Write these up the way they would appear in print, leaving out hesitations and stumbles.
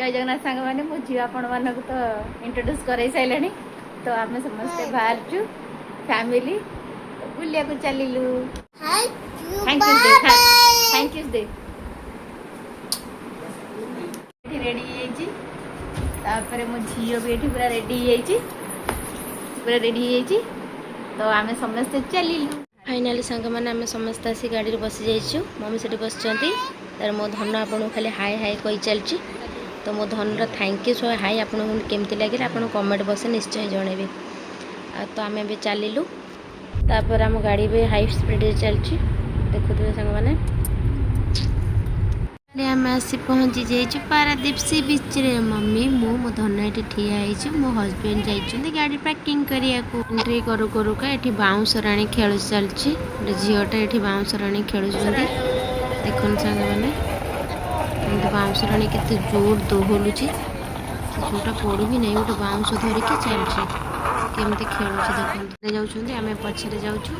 ଜୟ ଜଗନ୍ନାଥ ସାଙ୍ଗମାନେ। ମୋ ଝିଅ ଆପଣମାନଙ୍କୁ ତ ଇଣ୍ଟ୍ରୋଡ୍ୟୁସ୍ କରାଇ ସାରିଲାଣି। ତ ଆମେ ସମସ୍ତେ ବାହାରିଛୁ, ଫ୍ୟାମିଲି ବୁଲିବାକୁ ଚାଲିଲୁ। Thank you De, thank you ଦେ। ଏଠି ରେଡ଼ି ହେଇଯାଇଛି। ତାପରେ ମୋ ଝିଅ ବି ଏଠି ପୁରା ରେଡ଼ି ହେଇଯାଇଛି, ପୁରା ରେଡ଼ି ହେଇଯାଇଛି। ତ ଆମେ ସମସ୍ତେ ଚାଲିଲୁ। ଫାଇନାଲି ସାଙ୍ଗମାନେ, ଆମେ ସମସ୍ତେ ଆସି ଗାଡ଼ିରେ ବସି ଯାଇଛୁ। ମମି ସେଠି ବସିଛନ୍ତି। ତାର ମୋ ଧନ ଆପଣଙ୍କୁ ଖାଲି ହାଏ ହାଏ କହି ଚାଲିଛି। ତ ମୋ ଧନର thank you so ହାଏ ଆପଣଙ୍କୁ କେମିତି ଲାଗିଲା, ଆପଣ କମେଣ୍ଟ ବକ୍ସରେ ନିଶ୍ଚୟ ଜଣାଇବେ। ଆଉ ତ ଆମେ ଏବେ ଚାଲିଲୁ। ତାପରେ ଆମ ଗାଡ଼ି ବି ହାଇ ସ୍ପିଡ଼ରେ ଚାଲିଛି, ଦେଖୁଥିବେ ସାଙ୍ଗମାନେ। ଆମେ ଆସି ପହଞ୍ଚି ଯାଇଛୁ ପାରାଦୀପ ସି ବିଚ୍ରେ। ମମି, ମୁଁ, ମୋ ଧନ ଏଠି ଠିଆ ହେଇଛୁ। ମୋ ହଜବେଣ୍ଡ ଯାଇଛନ୍ତି ଗାଡ଼ି ପାର୍କିଂ କରିବାକୁ। ଏଣ୍ଟ୍ରି କରୁ କରୁକା ଏଠି ବାଉଁଶ ରାଣୀ ଖେଳ ଚାଲିଛି। ଗୋଟେ ଝିଅଟା ଏଠି ବାଉଁଶ ରାଣୀ ଖେଳୁଛନ୍ତି। ଦେଖନ୍ତୁ ସାଙ୍ଗମାନେ, କେମିତି ବାଉଁଶ ରାଣୀ କେତେ ଜୋର ଦୋହଲୁଛି। ସେ ଝିଅଟା ପଡ଼ୁ ବି ନାହିଁ, ଗୋଟେ ବାଉଁଶ ଧରିକି ଚାଲିଛି। କେମିତି ଖେଳୁଛି ଦେଖନ୍ତୁ। ଯାଉଛନ୍ତି, ଆମେ ପଛରେ ଯାଉଛୁ।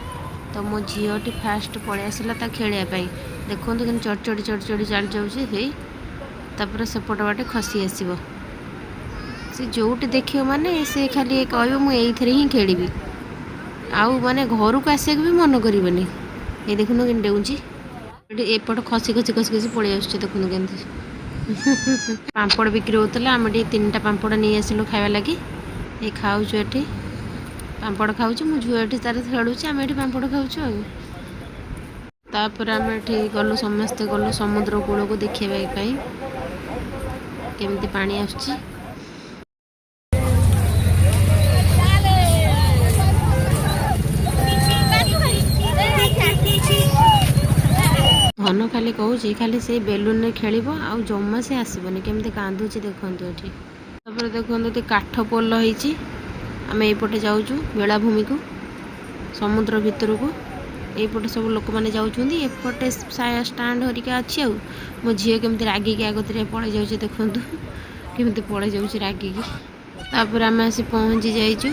ତ ମୋ ଝିଅଟି ଫାଷ୍ଟ ପଳେଇ ଆସିଲା ତା ଖେଳିବା ପାଇଁ। ଦେଖନ୍ତୁ କେମିତି ଚଢ଼ି ଚଢ଼ି ଚଢ଼ି ଚଢ଼ି ଚାଲି ଯାଉଛି ହେଇ। ତାପରେ ସେପଟ ବାଟେ ଖସି ଆସିବ। ସେ ଯେଉଁଠି ଦେଖିବ ମାନେ ସେ ଖାଲି କହିବ, ମୁଁ ଏଇଥିରେ ହିଁ ଖେଳିବି। ଆଉ ମାନେ ଘରକୁ ଆସିବାକୁ ବି ମନ କରିବନି। ଏଇ ଦେଖନ୍ତୁ କେମିତି ଡେଉଁଛି ଏଠି। ଏପଟ ଖସି ଖସି ଖସି ଖସି ପଳେଇ ଆସୁଛି, ଦେଖନ୍ତୁ କେମିତି। ପାମ୍ପଡ଼ ବିକ୍ରି ହେଉଥିଲା। ଆମେ ଟିକେ ତିନିଟା ପାମ୍ପଡ଼ ନେଇ ଆସିଲୁ ଖାଇବା ଲାଗି। ଏଇ ଖାଉଛୁ ଏଠି, ପାମ୍ପଡ଼ ଖାଉଛୁ। ମୋ ଝିଅ ଏଠି ତାର ଖେଳୁଛି, ଆମେ ଏଠି ପାମ୍ପଡ଼ ଖାଉଛୁ। ଆଉ ତାପରେ ଆମେ ଏଠି ଗଲୁ, ସମସ୍ତେ ଗଲୁ ସମୁଦ୍ର କୂଳକୁ ଦେଖିବା ପାଇଁ କେମିତି ପାଣି ଆସୁଛି। ଧନ ଖାଲି କହୁଛି, ଖାଲି ସେଇ ବେଲୁନରେ ଖେଳିବ ଆଉ ଜମା ସେ ଆସିବନି। କେମିତି କାନ୍ଦୁଛି ଦେଖନ୍ତୁ ଏଠି। ତାପରେ ଦେଖନ୍ତୁ, ଏଠି କାଠ ପୋଲ ହେଇଛି। ଆମେ ଏଇପଟେ ଯାଉଛୁ ବେଳାଭୂମିକୁ, ସମୁଦ୍ର ଭିତରକୁ। ଏଇପଟେ ସବୁ ଲୋକମାନେ ଯାଉଛନ୍ତି। ଏପଟେ ଷ୍ଟାଣ୍ଡ ହରିକା ଅଛି। ଆଉ ମୋ ଝିଅ କେମିତି ରାଗିକି ଆଗତିରେ ପଳେଇ ଯାଉଛି ଦେଖନ୍ତୁ, କେମିତି ପଳେଇ ଯାଉଛି ରାଗିକି। ତାପରେ ଆମେ ଆସି ପହଞ୍ଚି ଯାଇଛୁ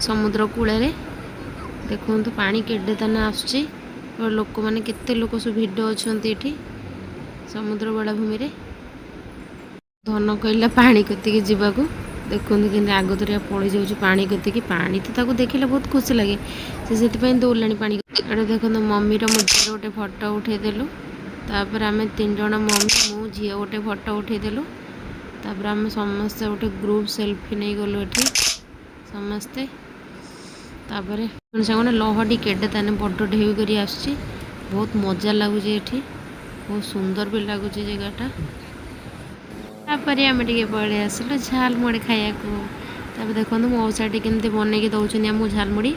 ସମୁଦ୍ର କୂଳରେ। ଦେଖନ୍ତୁ, ପାଣି କେଡ଼େ ତାନେ ଆସୁଛି। ଲୋକମାନେ, କେତେ ଲୋକ ସବୁ ଭିଡ଼ ଅଛନ୍ତି ଏଠି ସମୁଦ୍ର ବେଳାଭୂମିରେ। ଧନ କହିଲା ପାଣି କତିକି ଯିବାକୁ। ଦେଖନ୍ତୁ କେମିତି ଆଗତୁରିଆ ପଳେଇ ଯାଉଛି ପାଣି କତିକି। ପାଣି ତ ତାକୁ ଦେଖିଲେ ବହୁତ ଖୁସି ଲାଗେ, ସେ ସେଥିପାଇଁ ଦୌଡ଼ିଲାଣି ପାଣି। ଏଠି ଦେଖନ୍ତୁ, ମମିର ମୋ ଝିଅର ଗୋଟେ ଫଟୋ ଉଠେଇଦେଲୁ। ତାପରେ ଆମେ ତିନି ଜଣ, ମମି, ମୁଁ, ଝିଅ ଗୋଟେ ଫଟୋ ଉଠେଇଦେଲୁ। ତାପରେ ଆମେ ସମସ୍ତେ ଗୋଟେ ଗ୍ରୁପ୍ ସେଲ୍ଫି ନେଇଗଲୁ ଏଠି ସମସ୍ତେ। ତାପରେ ସାଙ୍ଗମାନେ, ଲହଡ଼ି କେଡ଼େ ତାନେ ବଡ଼ ଢେଉ କରି ଆସୁଛି। ବହୁତ ମଜା ଲାଗୁଛି ଏଠି, ବହୁତ ସୁନ୍ଦର ବି ଲାଗୁଛି ଜାଗାଟା। ତାପରେ ଆମେ ଟିକେ ପଳେଇ ଆସିଲୁ ଝାଲମୁଢ଼ି ଖାଇବାକୁ। ତାପରେ ଦେଖନ୍ତୁ, ମଉସା ଏଠି କେମିତି ବନେଇକି ଦେଉଛନ୍ତି ଆମକୁ ଝାଲମୁଢ଼ି।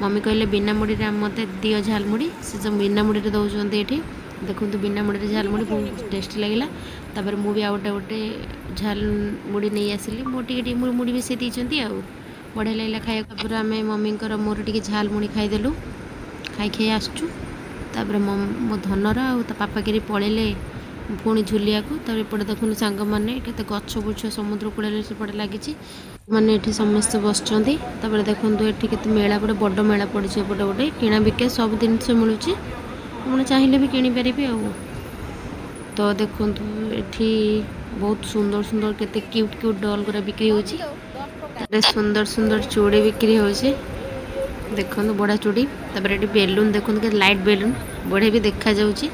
ମମି କହିଲେ, ବିନା ମୁଢ଼ିରେ ମୋତେ ଦିଅ ଝାଲମୁଢ଼ି। ସେ ସବୁ ବିନା ମୁଢ଼ିରେ ଦେଉଛନ୍ତି ଏଠି। ଦେଖନ୍ତୁ, ବିନା ମୁଢ଼ିରେ ଝାଲମୁଢ଼ି ବହୁତ ଟେଷ୍ଟି ଲାଗିଲା। ତାପରେ ମୁଁ ବି ଆଉ ଗୋଟେ ଗୋଟେ ଝାଲମୁଢ଼ି ନେଇ ଆସିଲି। ମୁଁ ଟିକେ ଟିକେ ମୁଢ଼ି ମିଶାଇ ଦେଇଛନ୍ତି ଆଉ ବଢ଼ିଆ ଲାଗିଲା ଖାଇବାକୁ। ତାପରେ ଆମେ ମମିଙ୍କର ମୋର ଟିକେ ଝାଲମୁଢ଼ି ଖାଇଦେଲୁ। ଖାଇ ଖାଇ ଆସୁଛୁ। ତାପରେ ମୋ ଧନର ଆଉ ତା ପାପା କିରି ପଳେଇଲେ ପୁଣି ଝୁଲିବାକୁ। ତାପରେ ଏପଟେ ଦେଖନ୍ତୁ ସାଙ୍ଗମାନେ, କେତେ ଗଛ ବୁଛ ସମୁଦ୍ର କୂଳରେ ସେପଟେ ଲାଗିଛି। ମାନେ ଏଠି ସମସ୍ତେ ବସିଛନ୍ତି। ତାପରେ ଦେଖନ୍ତୁ, ଏଠି କେତେ ମେଳା ପଡ଼େ, ବଡ଼ ମେଳା ପଡ଼ିଛି ଏପଟେ ଗୋଟେ। କିଣା ବିକା ସବୁ ଜିନିଷ ମିଳୁଛି, ଆପଣ ଚାହିଁଲେ ବି କିଣିପାରିବେ। ଆଉ ତ ଦେଖନ୍ତୁ, ଏଠି ବହୁତ ସୁନ୍ଦର ସୁନ୍ଦର କେତେ କ୍ୟୁଟ୍ କ୍ୟୁଟ୍ ଡଲ୍ ଗୁଡ଼ା ବିକ୍ରି ହେଉଛି। ତାପରେ ସୁନ୍ଦର ସୁନ୍ଦର ଚୁଡ଼ି ବିକ୍ରି ହେଉଛି, ଦେଖନ୍ତୁ, ବଢ଼ିଆ ଚୁଡ଼ି। ତାପରେ ଏଠି ବେଲୁନ୍ ଦେଖନ୍ତୁ, କେତେ ଲାଇଟ୍ ବେଲୁନ୍, ବଢ଼ିଆ ବି ଦେଖାଯାଉଛି।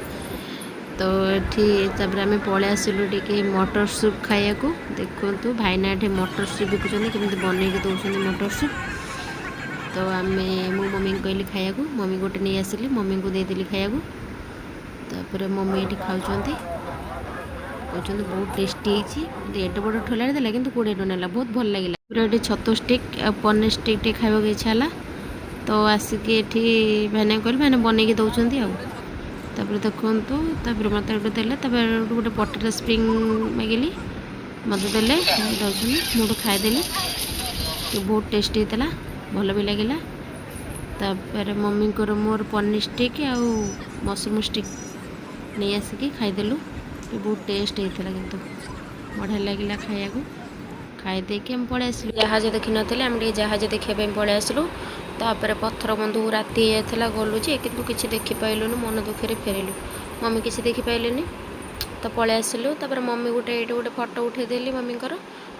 ତ ଏଠି ତାପରେ ଆମେ ପଳେଇ ଆସିଲୁ ଟିକେ ମଟର ସୁପ୍ ଖାଇବାକୁ। ଦେଖନ୍ତୁ, ଭାଇନା ଏଠି ମଟର ସୁପ୍ ବିକୁଛନ୍ତି, କେମିତି ବନେଇକି ଦେଉଛନ୍ତି ମଟର ସୁପ୍। ତ ଆମେ, ମୁଁ ମମିଙ୍କୁ କହିଲି ଖାଇବାକୁ। ମମି ଗୋଟେ ନେଇ ଆସିଲି, ମମିଙ୍କୁ ଦେଇଦେଲି ଖାଇବାକୁ। ତାପରେ ମମି ଏଠି ଖାଉଛନ୍ତି, କହୁଛନ୍ତି ବହୁତ ଟେଷ୍ଟି ହେଇଛି। ଏଡ଼େ ବଡ଼ ଠୋଲାରେ ଦେଲା କିନ୍ତୁ 20 ଟଙ୍କା ନେଲା, ବହୁତ ଭଲ ଲାଗିଲା। ପୁରା ଏଠି ଛତୁ ଷ୍ଟିକ୍ ଆଉ ପନିର ଷ୍ଟିକ୍ ଟିକେ ଖାଇବାକୁ ଇଚ୍ଛା ହେଲା। ତ ଆସିକି ଏଠି ଭାଇନା କହିଲେ, ଭାଇନା ବନେଇକି ଦେଉଛନ୍ତି। ଆଉ ତାପରେ ଦେଖନ୍ତୁ, ତାପରେ ମୋତେ ଗୋଟେ ଦେଲେ। ତାପରେ ଗୋଟେ ପଟେଟୋ ସ୍ପ୍ରିଙ୍ଗ ମାଗିଲି, ମୋତେ ଦେଲେ, ଦେଉଛନ୍ତି। ମୁଁ ଗୋଟେ ଖାଇଦେଲି, ବହୁତ ଟେଷ୍ଟି ହେଇଥିଲା, ଭଲ ବି ଲାଗିଲା। ତାପରେ ମମିଙ୍କର ମୋର ପନିର ଷ୍ଟିକ୍ ଆଉ ମସରୁମ୍ ଷ୍ଟିକ୍ ନେଇ ଆସିକି ଖାଇଦେଲୁ। ବହୁତ ଟେଷ୍ଟ ହେଇଥିଲା କିନ୍ତୁ, ବଢ଼ିଆ ଲାଗିଲା ଖାଇବାକୁ। ଖାଇଦେଇକି ଆମେ ପଳେଇ ଆସିଲୁ। ଜାହାଜ ଦେଖିନଥିଲେ, ଆମେ ଟିକେ ଜାହାଜ ଦେଖିବା ପାଇଁ ପଳେଇ ଆସିଲୁ। ତାପରେ ପଥର ବନ୍ଧକୁ ରାତି ହେଇଯାଇଥିଲା, ଗଲୁ ଯେ କିନ୍ତୁ କିଛି ଦେଖିପାଇଲୁନୁ, ମନ ଦୁଃଖରେ ଫେରିଲୁ। ମମି କିଛି ଦେଖିପାଇଲେନି। ତ ପଳେଇ ଆସିଲୁ। ତାପରେ ମମି ଗୋଟେ ଏଇଠି ଗୋଟେ ଫଟୋ ଉଠେଇଦେଲି ମମିଙ୍କର।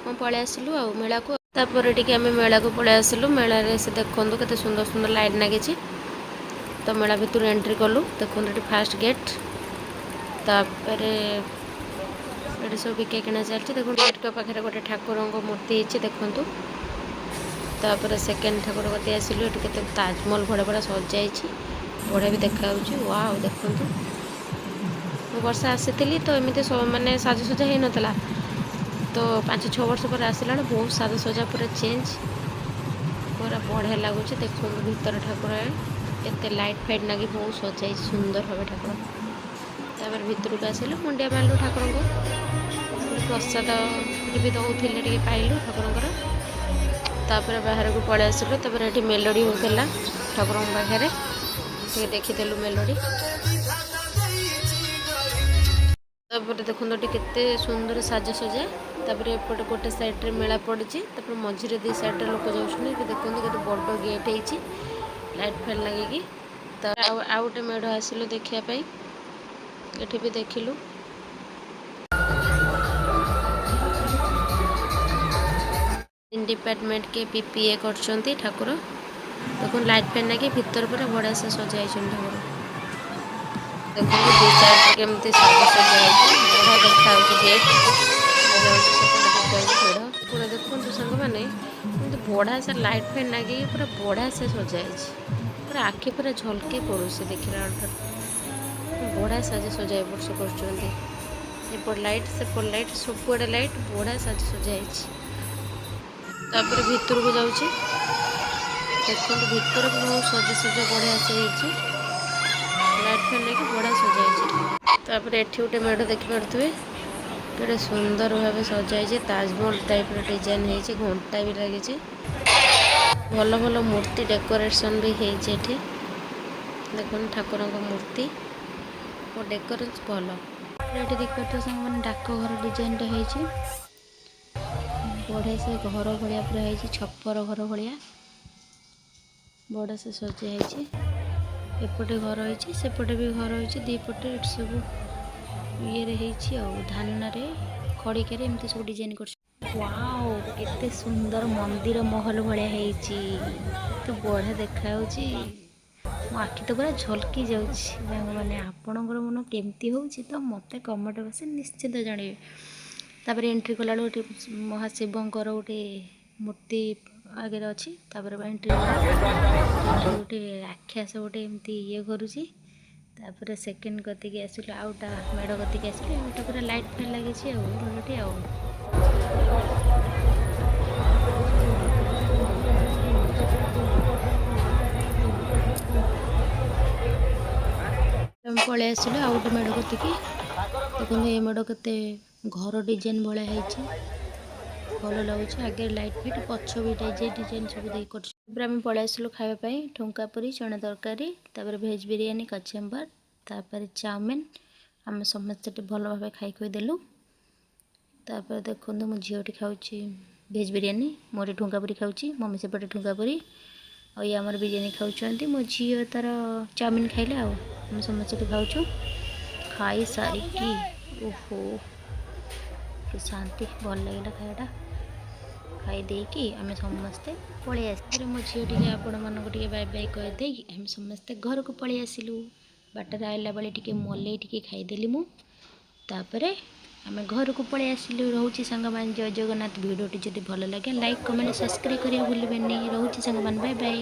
ମୁଁ ପଳେଇ ଆସିଲୁ ଆଉ ମେଳାକୁ। ତାପରେ ଟିକେ ଆମେ ମେଳାକୁ ପଳେଇ ଆସିଲୁ। ମେଳାରେ ସେ ଦେଖନ୍ତୁ କେତେ ସୁନ୍ଦର ସୁନ୍ଦର ଲାଇଟ୍ ଲାଗିଛି। ତ ମେଳା ଭିତରୁ ଏଣ୍ଟ୍ରି କଲୁ। ଦେଖନ୍ତୁ, ଏଠି ଫାଷ୍ଟ ଗେଟ୍। ତାପରେ ଏଠି ସବୁ ବିକା କିଣା ଚାଲିଛି। ଦେଖନ୍ତୁ, ଗେଟ୍ଙ୍କ ପାଖରେ ଗୋଟେ ଠାକୁରଙ୍କ ମୂର୍ତ୍ତି ହେଇଛି, ଦେଖନ୍ତୁ। ତାପରେ ସେକେଣ୍ଡ ଠାକୁର କତି ଆସିଲୁ। ଏଠି କେତେ ତାଜମହଲ ଭଳିଆ ପୁରା ସଜାଇଛି, ବଢ଼ିଆ ବି ଦେଖାଯାଉଛି। ୱାଓ, ଦେଖନ୍ତୁ। ମୁଁ ବର୍ଷେ ଆସିଥିଲି ତ ଏମିତି ମାନେ ସାଜସଜା ହେଇନଥିଲା। ତ 5-6 ବର୍ଷ ପରେ ଆସିଲା ବେଳକୁ ବହୁତ ସାଜସଜା ପୁରା ଚେଞ୍ଜ, ପୁରା ବଢ଼ିଆ ଲାଗୁଛି। ଦେଖନ୍ତୁ, ଭିତରେ ଠାକୁର କେତେ ଲାଇଟ୍ ଫାଇଟ୍ ଲାଗି ବହୁତ ସଜାଇଛି ସୁନ୍ଦର ଭାବେ ଠାକୁର। ତାପରେ ଭିତରକୁ ଆସିଲୁ, ମୁଣ୍ଡିଆ ମାରିଲୁ ଠାକୁରଙ୍କୁ। ପ୍ରସାଦ ବି ଦେଉଥିଲେ, ଟିକେ ପାଇଲୁ ଠାକୁରଙ୍କର। ତାପରେ ବାହାରକୁ ପଳେଇ ଆସିଲୁ। ତାପରେ ଏଠି ମେଲୋଡ଼ି ହେଉଥିଲା ଠାକୁରଙ୍କ ପାଖରେ, ଟିକେ ଦେଖିଦେଲୁ ମେଲୋଡ଼ି। ତାପରେ ଦେଖନ୍ତୁ, ଏଠି କେତେ ସୁନ୍ଦର ସାଜସଜା। ତାପରେ ଏପଟେ ଗୋଟେ ସାଇଡ଼୍ରେ ମେଳା ପଡ଼ିଛି। ତାପରେ ମଝିରେ ଦୁଇ ସାଇଡ଼୍ରେ ଲୋକ ଯାଉଛନ୍ତି। ଏଠି ଦେଖନ୍ତୁ, କେତେ ବଡ଼ ଗେଟ୍ ହେଇଛି ଲାଇଟ୍ ଫାଇଟ୍ ଲାଗିକି। ତ ଆଉ ଆଉ ଗୋଟେ ମେଢ଼ ଆସିଲୁ ଦେଖିବା ପାଇଁ। ଏଠି ବି ଦେଖିଲୁ। ଡିପାର୍ଟମେଣ୍ଟ କେ ପିପିଏ କରିଛନ୍ତି ଠାକୁର। ଦେଖନ୍ତୁ, ଲାଇଟ୍ ଫ୍ୟାନ୍ ଲାଗି ଭିତରେ ପୁରା ବଢ଼ିଆ ସେ ସଜା ହେଇଛନ୍ତି ଠାକୁର। ଦେଖନ୍ତୁ, ଦୁଇ ସାଇଡ଼୍ରେ କେମିତି ସାଜସଜା ହେଇଛି, ବଢ଼ିଆ ଦେଖାଯାଉଛି। ଗେଟ୍ ଯାଉଛି, ସେପଟେ ଦେଖାଯାଉଛି ଭିଡ଼ ପୁରା। ଦେଖନ୍ତୁ ସାଙ୍ଗମାନେ, ଏମିତି ବଢ଼ିଆ ସେ ଲାଇଟ୍ ଫ୍ୟାନ୍ ଲାଗିକି ପୁରା ବଢ଼ିଆ ସେ ସଜା ହେଇଛି। ପୁରା ଆଖି ପୁରା ଝଲକି ପଡ଼ୁଛି ଦେଖିଲା ବେଳକୁ। ବଢ଼ିଆ ସାଜସଜା ଏ ବର୍ଷ କରୁଛନ୍ତି। ଏପଟ ଲାଇଟ୍, ସେପଟ ଲାଇଟ୍, ସବୁଆଡ଼େ ଲାଇଟ୍, ବଢ଼ିଆ ସାଜସଜା ହେଇଛି। ତାପରେ ଭିତରକୁ ଯାଉଛି। ଦେଖନ୍ତୁ, ଭିତରେ ବି ବହୁତ ସଜାସଜା ବଢ଼ିଆ ସେ ହେଇଛି। ଲାଇଟ୍ ଫ୍ୟାନ୍ ଲାଗି ବଢ଼ିଆ ସଜା ହେଇଛି। ତାପରେ ଏଠି ଗୋଟେ ମେଢ଼ ଦେଖିପାରୁଥିବେ, କେଡ଼େ ସୁନ୍ଦର ଭାବେ ସଜା ହେଇଛି। ତାଜମହଲ ଟାଇପ୍ର ଡିଜାଇନ୍ ହେଇଛି, ଘଣ୍ଟା ବି ଲାଗିଛି। ଭଲ ଭଲ ମୂର୍ତ୍ତି ଡେକୋରେସନ୍ ବି ହେଇଛି ଏଠି। ଦେଖନ୍ତୁ, ଠାକୁରଙ୍କ ମୂର୍ତ୍ତି ଓ ଡେକୋରେସନ୍ ଭଲ। ଏଠି ଦେଖିପାରୁଥିବେ ସାଙ୍ଗମାନେ, ଡାକଘର ଡିଜାଇନଟା ହେଇଛି। ବଢ଼ିଆ ସେ ଘର ଭଳିଆ ପୁରା ହେଇଛି, ଛପର ଘର ଭଳିଆ ବଢ଼ିଆ ସେ ସଜା ହେଇଛି। ଏପଟେ ଘର ହେଇଛି, ସେପଟେ ବି ଘର ହେଇଛି। ଦୁଇ ପଟେ ଏଠି ସବୁ ଇଏରେ ହେଇଛି ଆଉ ଧାନରେ, ଖଡ଼ିକାରେ ଏମିତି ସବୁ ଡିଜାଇନ କରୁଛି। ୱାଓ, କେତେ ସୁନ୍ଦର ମନ୍ଦିର ମହଲ ଭଳିଆ ହେଇଛି। କେତେ ବଢ଼ିଆ ଦେଖାଯାଉଛି। ମୋ ଆଖି ତ ପୁରା ଝଲକି ଯାଉଛି। ସାଙ୍ଗମାନେ, ଆପଣଙ୍କର ମନ କେମିତି ହେଉଛି ତ ମୋତେ କମେଣ୍ଟ ବକ୍ସରେ ନିଶ୍ଚିତ ଜଣାଇବେ। ତାପରେ ଏଣ୍ଟ୍ରି କଲାବେଳକୁ ଏଠି ମହାଶିବଙ୍କର ଗୋଟେ ମୂର୍ତ୍ତି ଆଗରେ ଅଛି। ତାପରେ ଏଣ୍ଟ୍ରି କଲା ଗୋଟେ ରାକ୍ଷସ ଗୋଟେ ଏମିତି ଇଏ କରୁଛି। ତାପରେ ସେକେଣ୍ଡ କତିକି ଆସିଲୁ, ଆଉ ଗୋଟା ମେଢ଼ କତିକି ଆସିଲୁ। ଏଇଟା ପୁରା ଲାଇଟ୍ ଫାଇଟ୍ ଲାଗିଛି ଆଉ ମେଢ଼ଟି ଆଉ। ଆମେ ପଳେଇ ଆସିଲୁ ଆଉ ଗୋଟେ ମେଢ଼ କତିକି। ଦେଖନ୍ତୁ, ଏ ମେଢ଼ କେତେ ଘର ଡିଜାଇନ ଭଳିଆ ହେଇଛି, ଭଲ ଲାଗୁଛି। ଆଗରେ ଲାଇଟ୍ ଫାଇଟ୍, ପଛ ବି ଡିଜାଇନ ଡିଜାଇନ ସବୁ ଦେଇ କରୁଛୁ। ତାପରେ ଆମେ ପଳେଇ ଆସିଲୁ ଖାଇବା ପାଇଁ। ଠୁଙ୍କା ପୁରୀ, ଚଣା ତରକାରୀ, ତାପରେ ଭେଜ୍ ବିରିୟାନୀ, କଚେମ୍ବର, ତାପରେ ଚାଉମିନ୍। ଆମେ ସମସ୍ତେ ସେଠି ଭଲ ଭାବେ ଖାଇ ଖୁଇ ଦେଲୁ। ତାପରେ ଦେଖନ୍ତୁ, ମୋ ଝିଅଟି ଖାଉଛି ଭେଜ୍ ବିରିୟାନୀ, ମୁଁ ଏଠି ଠୁଙ୍କା ପୁରୀ ଖାଉଛି, ମମି ସେପଟେ ଠୁଙ୍କା ପୁରୀ ଆଉ ଇଏ ଆମର ବିରିୟାନୀ ଖାଉଛନ୍ତି। ମୋ ଝିଅ ତାର ଚାଉମିନ୍ ଖାଇଲେ ଆଉ ଆମେ ସମସ୍ତେ ସେଠି ଖାଉଛୁ। ଖାଇ ସାରିକି ଓହୋ କି ଶାନ୍ତି, ଭଲ ଲାଗିଲା ଖାଇବାଟା। ଖାଇ ଦେଇକି ଆମେ ସମସ୍ତେ ପଳେଇ ଆସିଲୁ। ମୋ ଝିଅ ଟିକେ ଆପଣମାନଙ୍କୁ ଟିକେ ବାଏ ବାଏ କହିଦେଇକି ଆମେ ସମସ୍ତେ ଘରକୁ ପଳେଇ ଆସିଲୁ। ବାଟରେ ଆଇଲା ବେଳେ ଟିକେ ମଲେଇ ଟିକେ ଖାଇଦେଲି ମୁଁ। ତାପରେ ଆମେ ଘରକୁ ପଳେଇ ଆସିଲୁ। ରହୁଛି ସାଙ୍ଗମାନେ, ଜୟ ଜଗନ୍ନାଥ। ଭିଡ଼ିଓଟି ଯଦି ଭଲ ଲାଗେ, ଲାଇକ୍, କମେଣ୍ଟ, ସବସ୍କ୍ରାଇବ୍ କରିବାକୁ ଭୁଲିବେନି। ରହୁଛି ସାଙ୍ଗମାନେ, ବାଏ ବାଏ।